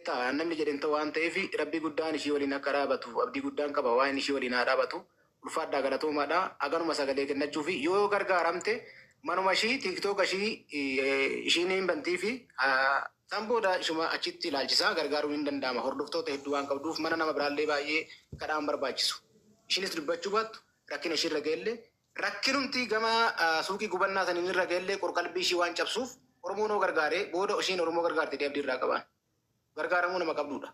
Ta'a namni jedhe hin ta'u waan ta'eef Rabbii guddaan ishii waliin akka dhaabatu abdii guddaan qaba waa'een ishii waliin haa dhaabatu ulfaadhaa galatoomaadha haganuma sagalee kennachuufi yoo gargaaramte manuma ishii tiiktooka ishii ishiin hin bantiifi san booda ishuma achitti ilaalchisaa gargaaruun hin danda'ama hordoftoota hedduu waan qabduuf mana nama biraallee baay'ee kadhaan barbaachisu ishiinis dubbachuu baattu rakkina ishiirra ga'ellee rakkinumti gama suuqii gubannaa saniin irra ga'ellee qorqalbii ishii waan cabsuuf Oromoon hoo gargaare booda ishiin Oromoo gargaarte jedhee abdii irraa qabaan. Gargaaramuu nama qabduudha.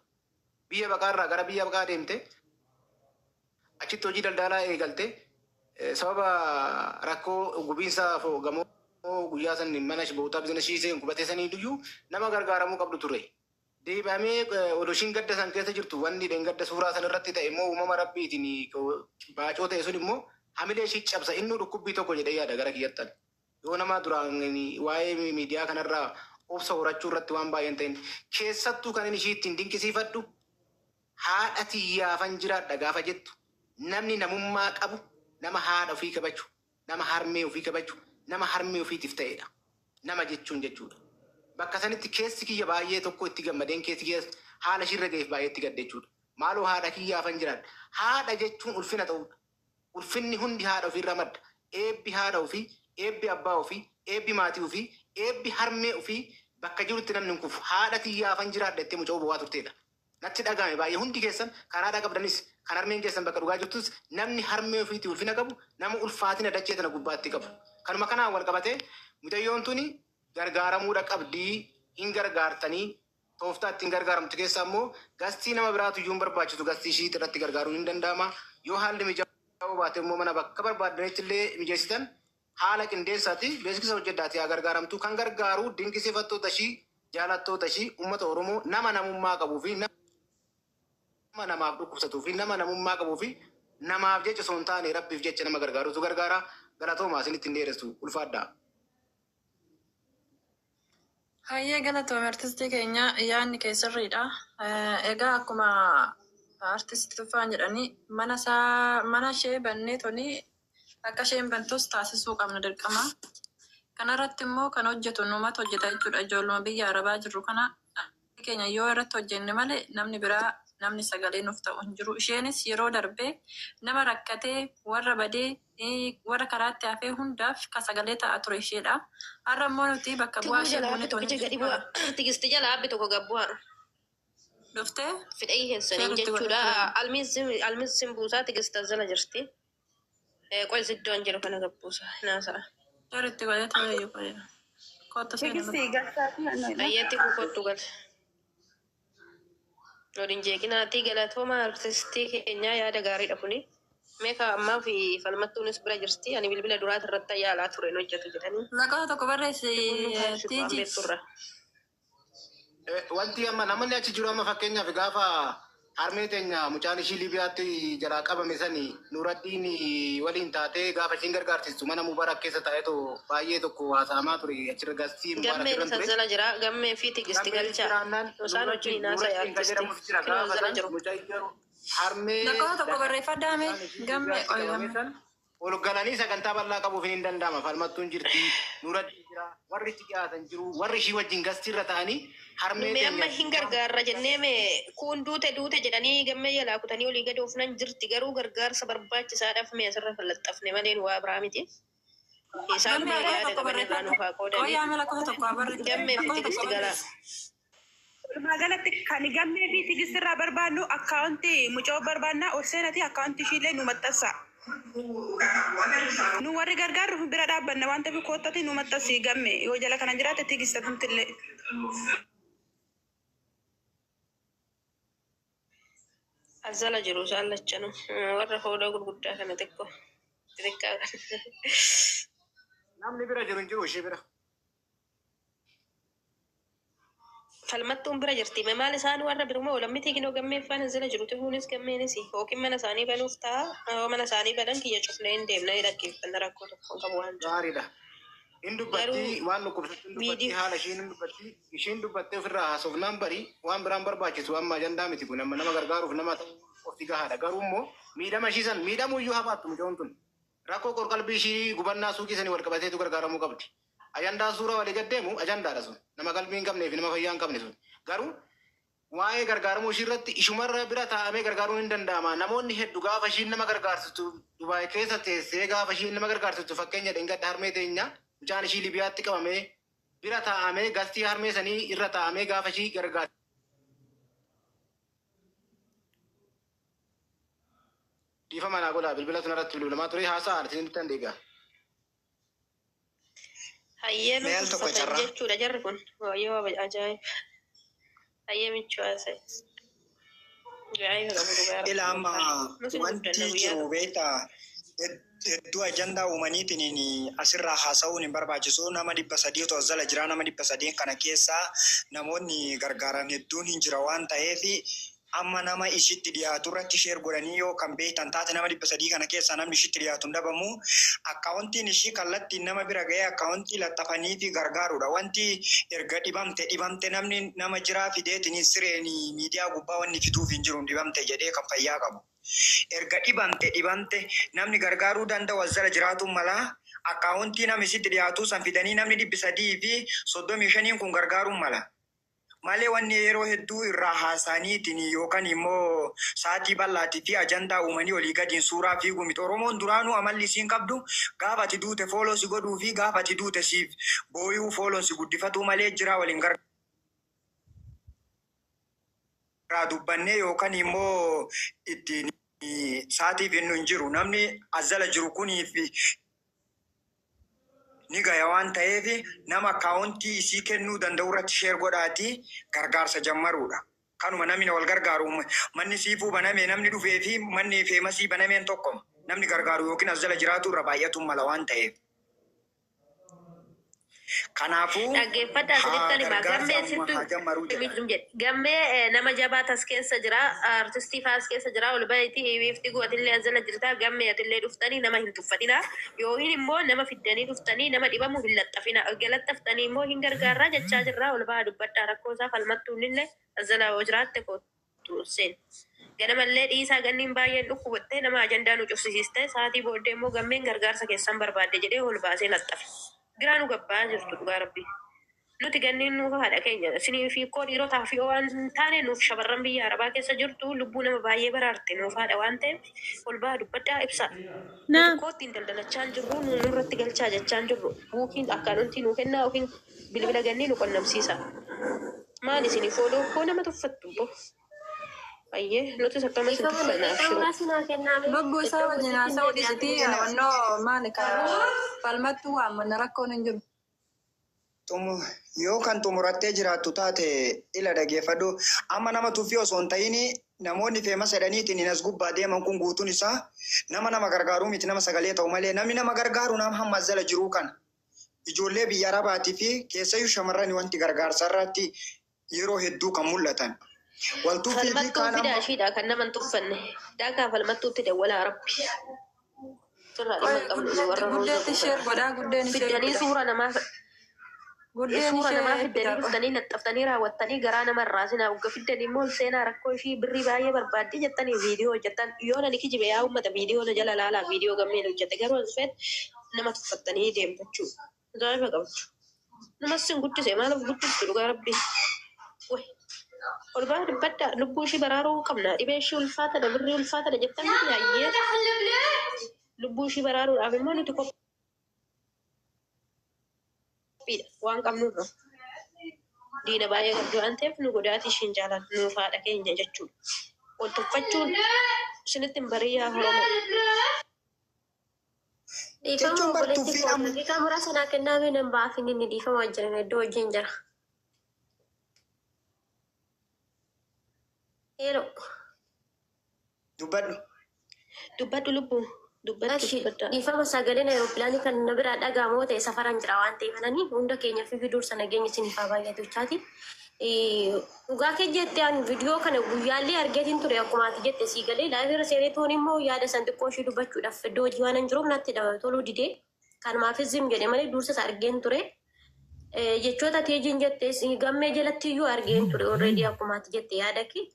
Biyya baqaarraa gara biyya baqaa deemte achitti hojii daldaalaa eegalte sababa rakkoo gubiinsa gamoo guyyaa san mana bootaa bizinasii ishee gubatee saniiyyuu nama gargaaramuu qabdu ture. Deebi'amee odoo ishiin gadda san keessa jirtu wanni dheengadda suuraa san irratti ta'e immoo uumama rabbiitiin baacoo ta'e sun immoo hamilee ishii cabsa innuu dhukkubbii tokko jedhee yaada gara kiyyattan. Yoo nama duraan waa'ee miidiyaa kanarraa obsa horachuu irratti waan baay'een ta'in keessattuu kan inni ishii ittiin dinqisiifadhu haadha tiyyaafan jiraadha gaafa jettu namni namummaa qabu nama haadha ofii kabaju nama harmee ofii kabaju nama harmee ofiitiif ta'edha. Nama jechuun jechuudha. Bakka sanitti keessi kiyya baay'ee tokko itti gammadeen keessi kiyya haala ishiirra ga'eef baay'ee itti gadde jechuudha. Maaloo haadha kiyyaafan jiraadha. Haadha jechuun ulfina ta'uudha. Ulfinni hundi haadha ofiirraa madda. Eebbi haadha ofii, eebbi abbaa ofii, eebbi maatii ofii, eebbi harmee ofii bakka jirutti namni hin kufu. Haadha tiyyaafan jiraadha jettee muca'uu bowwaa turteedha. Natti dhagahame baay'ee hundi keessan kan haadha qabdanis kan harmeen keessan bakka dhugaa jirtus namni harmee ofiitii ulfina qabu nama ulfaatina dachee tana gubbaatti qabu. Kanuma kanaan wal qabatee mucayyoon tuni gargaaramuudha qabdii hin gargaartanii tooftaa ittiin gargaaramtu keessaa immoo gastii nama biraatu iyyuu hin barbaachisu gastii ishii irratti gargaaruun hin danda'ama. Yoo haalli mijaa'uu baate immoo mana bakka barbaaddanitti illee mijeessitan haala qindeessaati beeksisa hojjedhaati haa gargaaramtu. Kan gargaaru dinqisiifattoota ishii jaalattoota ishii uummata Oromoo nama namummaa qabuu fi nama namaaf dhukkubsatuu fi nama namummaa qabuu fi namaaf jecha osoo hin taane rabbiif jecha nama gargaarutu gargaara. Galatooma isinitti hin dheeressu ulfaadhaa. Hayyee galatoome artistii keenya yaadni kee sirriidha. Egaa akkuma artisti Tuffaan jedhanii mana isaa mana ishee bannee toni akka isheen bantus taasisuu qabna dirqama. Kanarratti immoo kan hojjetu numatu hojjeta jechuudha. Ijoolluma biyya Arabaa jirru kana keenya yoo irratti hojjenne malee namni biraa namni sagalee nuuf ta'u hin jiru. Isheenis yeroo darbee nama rakkatee warra badee warra karaatti hafee hundaaf ka sagalee ta'aa ture isheedha. Har'a immoo nuti bakka bu'aa Tiguu ishee jalaa buunee abbi tokkicha toni gadi bu'a. Tigisti jala abbi tokko gad bu'a. dhuftee Fedhii keessaniin seerri itti jechuudha. godhatee. Almiin sin buusaa tigista jala jirti. Qoy siddoon jiru kana gad buusa. Hinaasa'a. Seerri itti godhatee wayyuu qoya. Kottu seena Tigisti galtaatii hannoidha. Ayyeetti kukottu gal. Waliin jeeqinaatii galatooma artistii keenyaa yaada gaariidha kuni. Meeqa ammaa fi falmattuunis bira jirti. Ani bilbila duraati irratti yaalaa ture hin hojjetu jedhanii. Lakkoofsa tokko barreessi Tiguun nu faarsitu waan Tiiji. beekturra. Wanti amma namni achi jiru amma fakkeenyaaf gaafa harmee teenya mucaan ishii Liibiyaatti jalaa qabame sani Nuraddiin waliin taatee gaafa ishiin gargaarsistu mana Mubarak keessa taa'eetu baay'ee tokko haasa'amaa ture achirra gastii Mubarak Gammeen irran isa ture. jala jira. Gammee fi tigisti Gammeen galchaa. jiraannaan Isaan wajjin Nuraddiin haasa'e Nuraddiin kan artisti. jedhamutu jira Kinoo gaafa jala san jiru. mucayyoo harmee Lakkoofsa tokko barreeffadhaa mee mucaan ishii gammee Liibiyaatti qoy qabame gammee. san ol galanii sagantaa bal'aa qabuuf hin danda'ama. Falmattuun jirti, Nuraddiin jira, warri itti dhiyaatan jiru, warri ishii wajjin gastiirra ta'anii harmee Nume amma teenya hin gargaarra jennee mee kuun duute duute jedhanii gammee jalaa kutanii olii gadi oofnan jirti garuu gargaarsa barbaachisaadhaaf mee asirra fallaxxafne malee nu waa biraa miti. Isaan Gammee mee lakkoofsa yaada tokko qaban irraa barreeffadhu. nuuf haa qoodanii. Qoyyaa mee lakkoofsa tokko haa barreessu. Gammee fi Lakkoofsa tigisti tokko galaa. barreessi. Walumaa galatti kan gammee fi tigisti irraa barbaannu akkaawuntii mucoo barbaanna ol seenati akkaawuntii ishiillee nu maxxansa. Nu warri gargaarru bira dhaabbanna waan ta'eef koottati nu maxxansi gamme yoo jala kana jiraate tigista tumtillee. As jala jiru isaan lachanu warra fooloo gurguddaa kana xiqqoo xixiqqaa kana. Namni bira jiru hin jiru ishee bira. Falmattuun bira jirti. Mee maal isaan warra biruma oolan miti kinoo gammee faana jala jiru tifuunis gammeenis yookiin mana isaanii banuuf ta'a yoo mana isaanii banan kiyya cufnee hin deemna ni dhaggeeffanna rakkoo tokko hin qabu waan jiru. Gaariidha. Hin dubbatti Garuu waan dhukkubsattu hin dubbatti viidiyoo haala ishiin hin dubbatti ishiin dubbattee ofirraa haasofnaan bari waan biraan barbaachisu amma ajandaa miti kun amma nama gargaaruuf nama ta'uu qofti gahaadha. Garuu immoo miidhama ishii san miidhamuu iyyuu hafaattu mucoon tun rakkoo qorqalbii ishii gubannaa suuqii sanii wal qabateetu gargaaramuu qabdi. Ajandaa suuraa walii gad deemu ajandaadha sun nama qalbii hin qabnee fi nama fayyaa hin qabne sun garuu Waa'ee gargaaramuu ishii irratti ishumarra bira taa'amee gargaaruun hin danda'ama. Namoonni hedduu gaafa ishiin nama gargaarsitu, Dubaay keessa teessee gaafa ishiin nama gargaarsitu, fakkeenya dhengadda harmee teenya mucaan ishii Libiyaatti qabamee bira taa'amee gastii harmee sanii irra taa'amee gaafa ishii gargaarsitu. Dhiifama naa godhaa, bilbila sun irratti bilbilamaa ture, haasaa isinitti hin deebi'a. Hayyee, nu Mee al tokko tuffatan carraa. jechuudha jarri kun. Yoo ajaa'iba. Hayyee, michuu haasa'e. Ajaa'iba qabu dhugaa Ila amma Nuti wanti guddanna guyyaa jiru tokko. beektaa, hedduu ajandaa uumaniitiin asirraa haasa'uun hin barbaachisu. Nama 300tu as jala jira. Nama 300 kana keessaa namoonni gargaaran hedduun hin jira waan ta'eef, amma nama ishitti dhiyaatu irratti share godhanii yoo kan beektan taate, nama 300 kana keessaa namni ishitti dhiyaatu hin dhabamu. Akkaawuntiin ishii kallattiin nama bira ga'ee akkaawuntii laxxafanii fi gargaarudha. Wanti erga dhibamte dhibamte, namni nama jiraa fideetiin sireen miidiyaa gubbaa wanni fiduuf hin jiru, dhibamte jedhee kan fayyaa qabu. Erga dhibamte dhibamte, namni gargaaruu danda'u as jala jiraatu mala. Akkaawuntii nama isitti dhiyaatu san fidanii namni 335n kun gargaaruu mala. Malee wanni yeroo hedduu irraa haasa'aniitiin yookaan immoo sa'aatii bal'aatii fi ajandaa uumanii olii gadiin suuraa fiiguu miti. Oromoon duraanuu amalli isiin qabdu gaafa ati duute follow si godhuu fi gaafa ati duute siif booyuu, follown si guddifatuu malee jira waliin gargaaraa dubbannee yookaan immoo ittiin sa'aatiif hinnu hin jiru. Namni as jala jiru kuniif ni gaya waan ta'eef, nama akkaawuntii isii kennuu danda'u irratti share godhaati gargaarsa jammaruudha. Kanuma namni wal gargaaru, manni siifuu baname namni dhufee fi manni feemasii banameen tokkoma. Namni gargaaru yookiin as jala jiraatu irra baay'atu mala waan ta'eef. Kanaafuu Dhaggeeffadhaa, haa asirratti himaa. gargaarsa Gammee amma haa jammaruu jedha. sittu gammee nama jabaa tas keessa jira. Artistii faas keessa jira. Ol bahitii hiwiifti guwatillee as jala jirta. Gammee atillee dhuftanii nama hin tuffatina. Yookiin immoo nama fiddanii dhuftanii nama dhibamu hin laxxafina. Galaxxaftanii immoo hin gargaarraa jechaa jirra. Ol bahaa dubbadhaa, rakkoo isaa falmattuun illee as jala yoo jiraatte kootu seen. Ganamallee dhiisaa, ganniin baay'een dhukkubattee nama ajandaa nu cufsisiiste, sa'aatii booddee immoo gammeen gargaarsa keessan barbaadde jedhee ol baasee laxxafe. Giraa nu gabbaa jirtu dhugaa rabbi. Nuti ganneen nuuf haadha keenya. Isinii fi koo dhiirotaa fi waan hin taane, nuuf shamarran biyya arabaa keessa jirtu lubbuu nama baay'ee baraarte, nuuf haadha waan ta'eef ol bahaa dubbadhaa ibsa. Nuti Naam. koo ittiin daldalachaa hin jirru, nu nurratti galchaa jechaa hin jirru. Yookiin akkaanuntii nuu kennaa yookiin bilbila gannii nu qunnamsiisa. Maal isinii follow koo nama tuffattu bo. Ayyee, nutis akkamas hin Dhiifama, tuffannaa daqiiqaa abshiruu. muraasa naa kennaame. Lubbuu isaa Iddoo wajjin hojiitti haasa'uu deebi'aa dhiisitii jira. wannoo maali ka falmattuu waammanna, rakkoon hin jiru. Yoo kan xumurattee jiraattu taate, ila dhageeffadhu. Amma nama tuffii osoo hin ta'in, namoonni famous jedhaniitiin as gubbaa deeman kun guutuun isaa nama nama gargaaruu miti, nama sagalee ta'u malee. Namni nama gargaaru nama hamma as jala jiruu kana. Ijoollee biyya Arabaatii fi keessayyuu shamarran wanti gargaarsa irratti yeroo hedduu kan mul'atan. Wal tuffii fi Falmattuu kaan fidaa amma ishiidha kan nama hin tuffanne. Daakaa falmattuutti dawwalaa rabbi. Sirraa dhimma hin qabnu warra rooza Guddeetti share godhaa, guddeen ishee Fiddanii fida. suura namaa Guddeen suura namaa ishee fiddanii fida. dhuftanii laxxaftanii raawwattanii garaa nama irraa sinaa ugga fiddanii immoo ol seenaa rakkoo ishii birrii baay'ee barbaaddi jettanii viidiyoo hojjettan. Yoo nani kijibe, yaa uummata, viidiyoo na jala laalaa, viidiyoo gammeen hojjette. Garuu as feet nama tuffattanii deemtu jechuudha. Ajaa'iba qabdu. Namas sin guddise, maal of guddistu dhugaa rabbi. Wayi. Ol baa dubbadhaa, lubbuu ishii baraaruu qabna, dhibee ishii ulfaatadha, birrii ulfaatadha jettan miti? Hayyee, lubbuu ishii baraaruudhaaf immoo nuti qophiidha waan qabnurra. Diina baay'ee qabdu waan ta'eef nu godaatii ishiin jaalan nuuf haadha keenya jechuudha. Wal tuffachuun isinitti hin bariyyaa Oromoo. Dhiifama, Jechuun bar obboleetti tuffii koo, amma daqiiqaa muraasa naa kennaame, nan ba'aaf inni dhiifama wajjin iddoo hojiin jira. Yeroo. Dubbadhu. Dubbadhu lubbuu. Dubbadhu. Ashi. Dubbadhaa. Dhiifama, sagaleen aeropilaanii kan na biraa dhaga'amu ta'e, safaraan jira waan ta'eef, nani hunda keenya fi dursa nageenya isiniif haa baay'atu jechaati. Dhugaa kee jette, an viidiyoo kana guyyaallee argeetiin ture, akkuma ati jette sii galee live irra seenee toon immoo yaada san xiqqoo ishii dubbachuudhaaf iddoo hojii waan hin jiruuf natti toluu didee kanumaafis zim jedhe malee dursa isa argeen ture. Jechoota teejiin jette gammee jalatti iyyuu argeen ture already, akkuma ati jette yaada kee.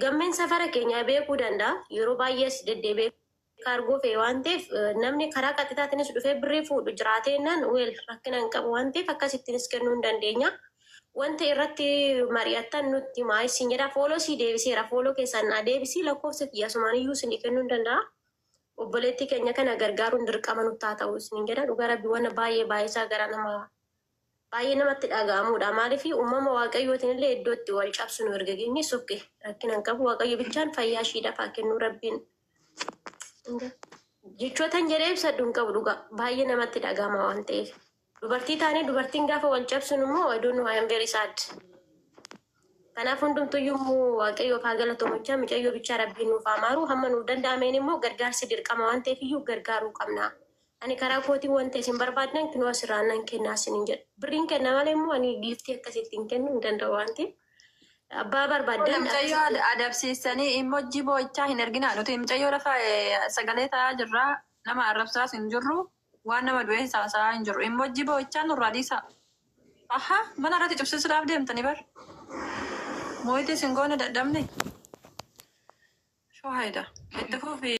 Gammeen safara keenya beekuu danda'a, yeroo baay'ees deddeebi'ee kaargoo fe'e waan ta'eef, namni karaa qaxxitaatiinis dhufee birrii fuudhu jiraateennan weel rakkina hin qabu waan ta'eef, akkasittiinis kennuu hin dandeenya. Wanta irratti mari'attan nutti himaa isin jedha. Follow sii deebiseera. Follow keessan naa deebisii, lakkoofsa kiyya asumaan iyyuu isin kennuu hin danda'a. Obboleettii keenya kana gargaaruun dirqama nutti haa ta'u isin jedha. Dhugaa Rabbi, wanna baay'ee baay'ee isaa gara nama baay'ee namatti dhaga'amudha. Maaliif, uumama Waaqayyootiin illee iddoo itti wal cabsinu erga geenye sokke rakkina hin qabu. Waaqayyo bichaan fayyaa ishiidhaaf haa kennu Rabbiin. Jechootan jedhee ibsadhu hin qabu, dhugaa baay'ee namatti dhaga'ama waan ta'eef. Dubartii taanee dubartiin gaafa wal cabsinu immoo, I don't know, I am very sad. Kanaaf hundumtuyyuu immoo Waaqayyoof haa galatoomachaa, mucayyoo bichaa Rabbiin nuuf haa maaru. Hamma nuuf danda'ameen immoo gargaarsi dirqama waan ta'eef iyyuu gargaaruu qabna. Ani karaa kootiin wanta isin barbaaddan kinoo asirraa nan kennaa isiniin jedha. Birriin kenna malee immoo ani giiftii akkasitti hin kennuu hin danda'u waan ta'eef. Abbaa barbaaddan. Mucayyoo adabsiisanii immoo jiboo'ichaa hin erginaa. Nuti mucayyoo lafa sagalee ta'aa jirra. Nama arrabsaas hin jirru. Waan nama du'ee haasa'aa hin jirru. Immoo jiboo'ichaa nurraa dhiisaa. Aha, mana irratti cubsiisuudhaaf deemtanii bar. Mooyitii isin goone dadhabne. Shoo hayda. Itti fufi.